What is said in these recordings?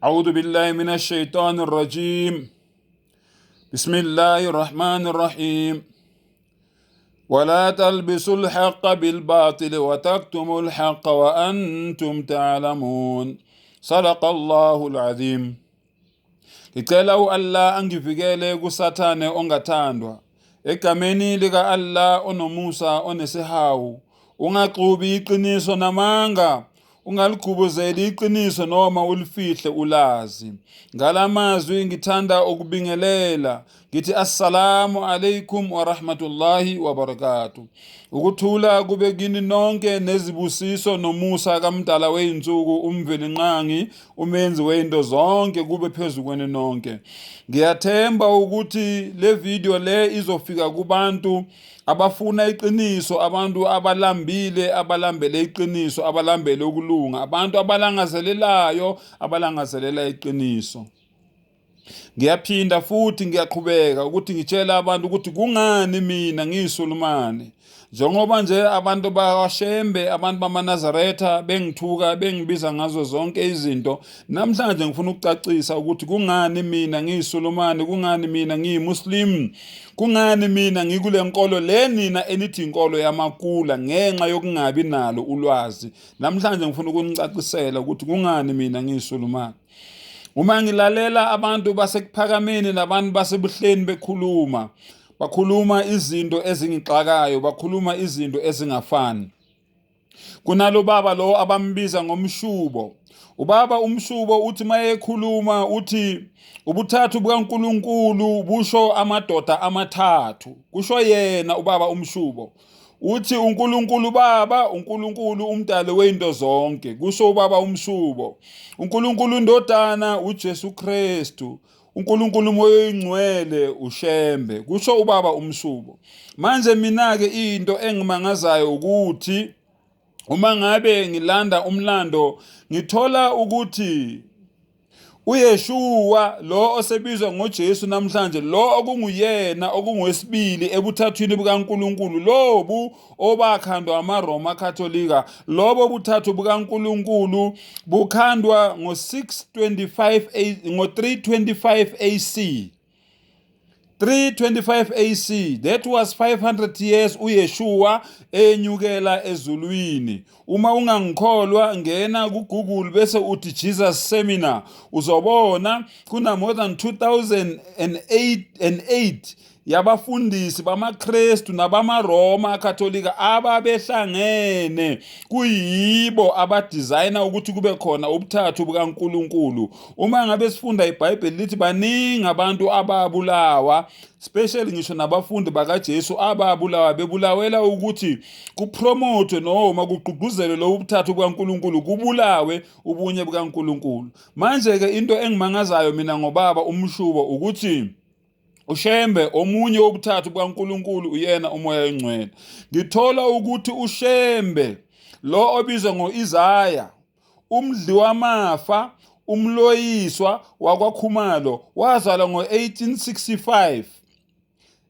أعوذ بالله من الشيطان الرجيم بسم الله الرحمن الرحيم ولا تلبسوا الحق بالباطل وتكتموا الحق وأنتم تعلمون صدق الله العظيم. Ngicela u-Allah angivikele kuSathane ongathandwa. Egameni lika-Allah onomusa onesihawu, ungaxubi iqiniso namanga, ungaligubuzeli iqiniso noma ulifihle ulazi. Ngalamazwi ngithanda ukubingelela ngithi assalamu alaikum wa rahmatullahi wa barakatuh. Ukuthula kube kini nonke nezibusiso nomusa kaMdala wey'nsuku uMvelinqangi umenzi wey'nto zonke kube phezu kwenu nonke. Ngiyathemba ukuthi le video le izofika kubantu abafuna iqiniso, abantu abalambile, abalambele iqiniso, abalambele ukulunga, abantu abalangazelelayo, abalangazelela iqiniso. Ngiyaphinda futhi ngiyaqhubeka ukuthi ngitshele abantu ukuthi kungani mina ngiyiSulumane. Njengoba nje abantu bakwaShembe, abantu bamaNazaretha bengithuka, bengibiza ngazo zonke izinto, namhlanje ngifuna ukucacisa ukuthi kungani mina ngiyiSulumane, kungani mina ngiyiMuslim, kungani mina ngikule nkolo le nina enithi inkolo yamakula ngenxa yokungabi nalo ulwazi. Namhlanje ngifuna ukunicacisela ukuthi kungani mina ngiyiSulumane. Uma ngilalela abantu baseKuphakameni nabantu baseBuhleni bekhuluma, bakhuluma izinto ezingixakayo, bakhuluma izinto ezingafani. Kunalo baba lo abambiza ngomshubo. Ubaba umshubo uthi mayekhuluma uthi ubuthathu bukaNkuluNkulu busho amadoda amathathu. Kusho yena ubaba umshubo. Uthi uNkulunkulu Baba, uNkulunkulu umdali wezinto zonke, kusho ubaba uMshubo. uNkulunkulu iNdodana uJesu Kristu, uNkulunkulu uMoya oyiNgcwele uShembe, kusho ubaba uMshubo. Manje mina-ke into engimangazayo ukuthi uma ngabe ngilanda umlando ngithola ukuthi uYeshua lo osebizwa ngoJesu namhlanje, lo okunguyena okungowesibili ebuthathwini bukaNkulunkulu, lobu obakhandwa amaRoma Katolika, lobo buthathu bukaNkulunkulu bukhandwa ngo-625 ngo-325 AC. 325 AC, that was 500 years uYeshua enyukela ezulwini. Uma ungangikholwa ngena ku-Google bese uthi Jesus Seminar, uzobona kuna more than 2008 yabafundisi bamaKristu nabamaRoma aKatolika ababehlangene kuyibo abadizayina ukuthi kube khona ubuthathu bukaNkulunkulu. Uma ngabe sifunda iBhayibheli lithi baningi abantu ababulawa, especially ngisho nabafundi bakaJesu ababulawa, bebulawela ukuthi kupromote noma kugqugquzelwe lobu buthathu bukaNkulunkulu, kubulawe ubunye bukaNkulunkulu. Manje-ke into engimangazayo mina ngobaba uMshubo ukuthi uShembe omunye wobuthathu bukaNkulunkulu uyena uMoya oNgcwele. Ngithola ukuthi uShembe lo obizwa ngo-Isaya umdliwamafa umloyiswa wakwaKhumalo wazalwa ngo-1865,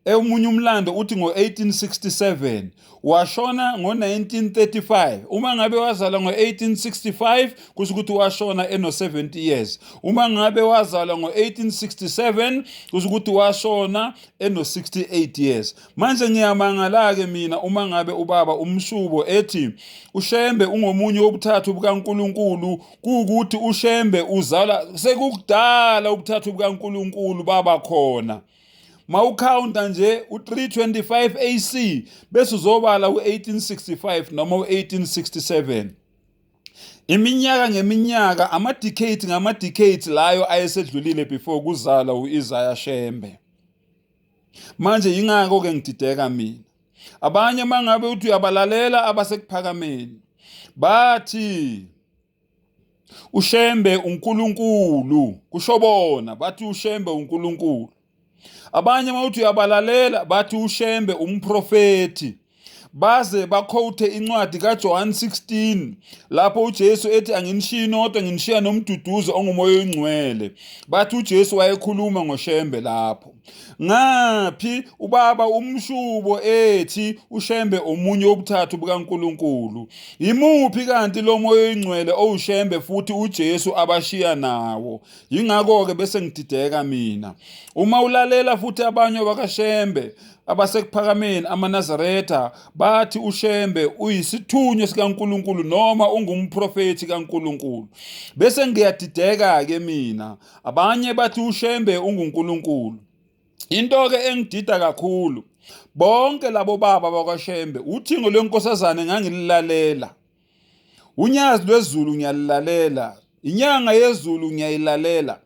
emunye umlando uthi ngo-1867, washona ngo-1935. Uma ngabe wazalwa ngo-1865 kusho ukuthi washona eno-70 years. Uma ngabe wazalwa ngo-1867 kusho ukuthi washona eno-68 years. Manje ngiyamangala-ke mina uma ngabe ubaba uMshubo ethi uShembe ungomunye wobuthathu bukaNkulunkulu, kuwukuthi uShembe uzalwa sekukudala ubuthathu bukaNkulunkulu baba khona. Mawukhawunta nje u-325 AC bese uzobala u-1865 noma u-1867, iminyaka ngeminyaka, ama-decades ngama-decades layo ayesedlulile before kuzala u-Isaiah Shembe. Manje yingakho-ke ngidideka mina. Abanye mangabe uthi uyabalalela abaseKuphakameni bathi uShembe uNkulunkulu, kusho bona bathi uShembe uNkulunkulu. Abanye mawuthi uyabalalela bathi uShembe umprofethi. Baze bakhowuthe incwadi kaJohn 16 lapho uJesu ethi anginishiyi nodwa nginishiya nomduduzi ongumoya oyingcwele. Bathi uJesu wayekhuluma ngoShembe lapho. Ngaphi ubaba umshubo ethi uShembe omunye wobuthathu bukaNkulunkulu. Yimuphi kanti lo moya oyingcwele owuShembe futhi uJesu abashiya nawo? Yingakho-ke bese ngidideka mina. Uma ulalela futhi abanye bakaShembe abasekuphakameni amaNazaretha bathi uShembe uyisithunywa sikaNkulunkulu noma ungumprofethi kaNkulunkulu. Bese ngiyadideka-ke mina. Abanye bathi uShembe unguNkulunkulu. Into-ke engidida kakhulu, bonke labo baba bakwaShembe, uthingo lwenkosazane ngangililalela. Unyazi lwezulu ngiyalilalela, inyanga yezulu ngiyayilalela.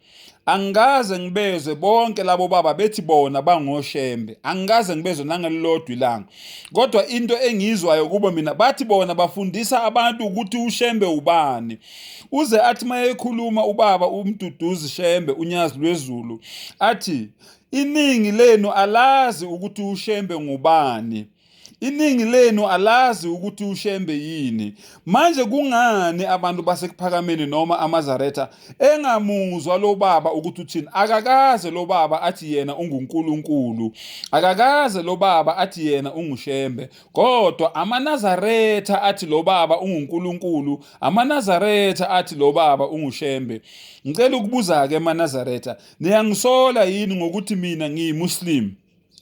Angikaze ngibezwe bonke labo baba bethi bona bangoShembe, angikaze ngibezwe nangelilodwa ilanga. Kodwa into engiyizwayo kubo mina bathi bona bafundisa abantu ukuthi uShembe ubani. Uze athi mayekhuluma ubaba uMduduzi Shembe uNyazi lwezulu athi iningi lenu alazi ukuthi uShembe ngubani. Iningi lenu alazi ukuthi uShembe yini. Manje kungani abantu basekuphakameni noma amaZaretha engamuzwa lo baba ukuthi uthini? Akakaze lo baba athi yena unguNkulunkulu. Akakaze lo baba athi yena unguShembe. Kodwa amaNazaretha athi lo baba unguNkulunkulu, amaNazaretha athi lo baba unguShembe. Ngicela ukubuza-ke emaNazaretha, niyangisola yini ngokuthi mina ngiyiMuslim?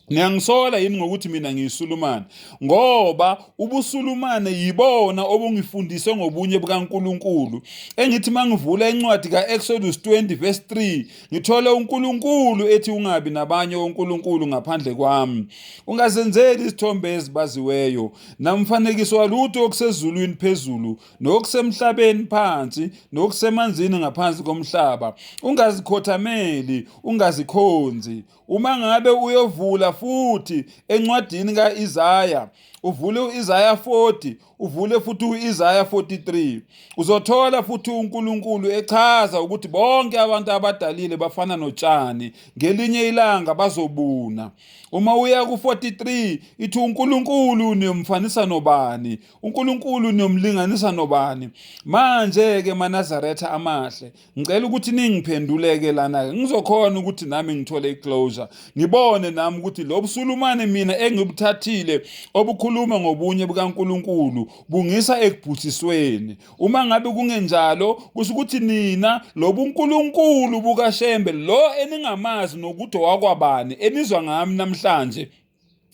Niyangisola yini ngokuthi mina ngiyiSulumane? Ngoba ubuSulumane yibona obungifundise ngobunye bukaNkulunkulu. Engithi mangivula incwadi kaExodus 20 verse 3, ngithole uNkulunkulu ethi ungabi nabanye onkulunkulu ngaphandle kwami. Ungazenzeli izithombe ezibaziweyo, namfanekiso walutho okusezulwini phezulu, nokusemhlabeni phansi, nokusemanzini ngaphansi komhlaba. Ungazikhothameli, ungazikhonzi. Uma ngabe uyovula futhi encwadini ka-Isaya, uvule u-Isaya 40, uvule futhi u-Isaya 43, uzothola futhi uNkulunkulu echaza ukuthi bonke abantu abadalile bafana notshani, ngelinye ilanga bazobuna. Uma uya ku-43 ithi uNkulunkulu niyomfanisa nobani? uNkulunkulu niyomlinganisa nobani? Manje-ke maNazaretha amahle, Ngicela ukuthi ningiphenduleke lana-ke ngizokhona ukuthi nami ngithole i-closure, ngibone nami ukuthi lo busulumane mina engibuthathile obukhuluma ngobunye bukaNkulunkulu bungisa ekubhujisweni. Uma ngabe kungenjalo kusho ukuthi nina lobuNkulunkulu bukaShembe lo eningamazi nokuthi owakwabani enizwa ngami namhlanje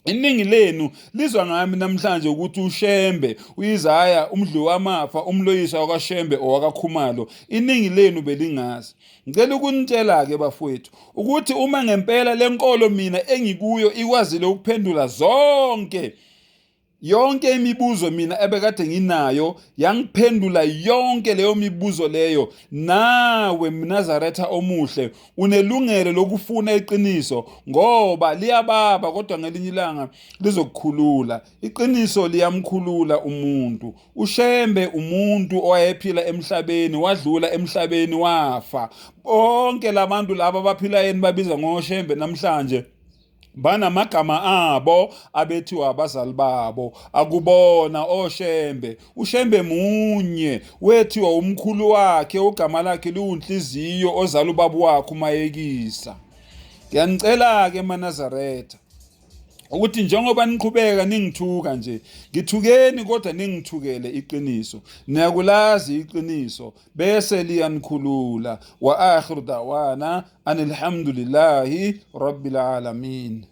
Iningi lenu lizwa ngami namhlanje ukuthi uShembe uIsaya umdli wamafa umloyisa wakwaShembe owakaKhumalo iningi lenu belingazi. Ngicela ukunitshela ke bafowethu ukuthi uma ngempela lenkolo mina engikuyo ikwazile ukuphendula zonke yonke imibuzo mina ebekade nginayo yangiphendula yonke leyo mibuzo leyo. Nawe mNazaretha omuhle unelungelo lokufuna iqiniso ngoba liyababa, kodwa ngelinye ilanga lizokukhulula. Iqiniso liyamkhulula umuntu. UShembe umuntu owayephila emhlabeni, wadlula emhlabeni wafa. Bonke labantu laba abaphilayo enibabiza ngoShembe namhlanje banamagama abo abethiwa abazali babo, akubona oShembe. UShembe munye wethiwa umkhulu wakhe ogama lakhe liwunhliziyo ozala ubaba wakhe uMayekisa. Ngiyanicela-ke maNazaretha ukuthi njengoba niqhubeka ningithuka nje, ngithukeni kodwa ningithukele iqiniso. Niyakulazi iqiniso bese liyanikhulula. Wa akhiru da'wana anilhamdulillahi rabbil alamin.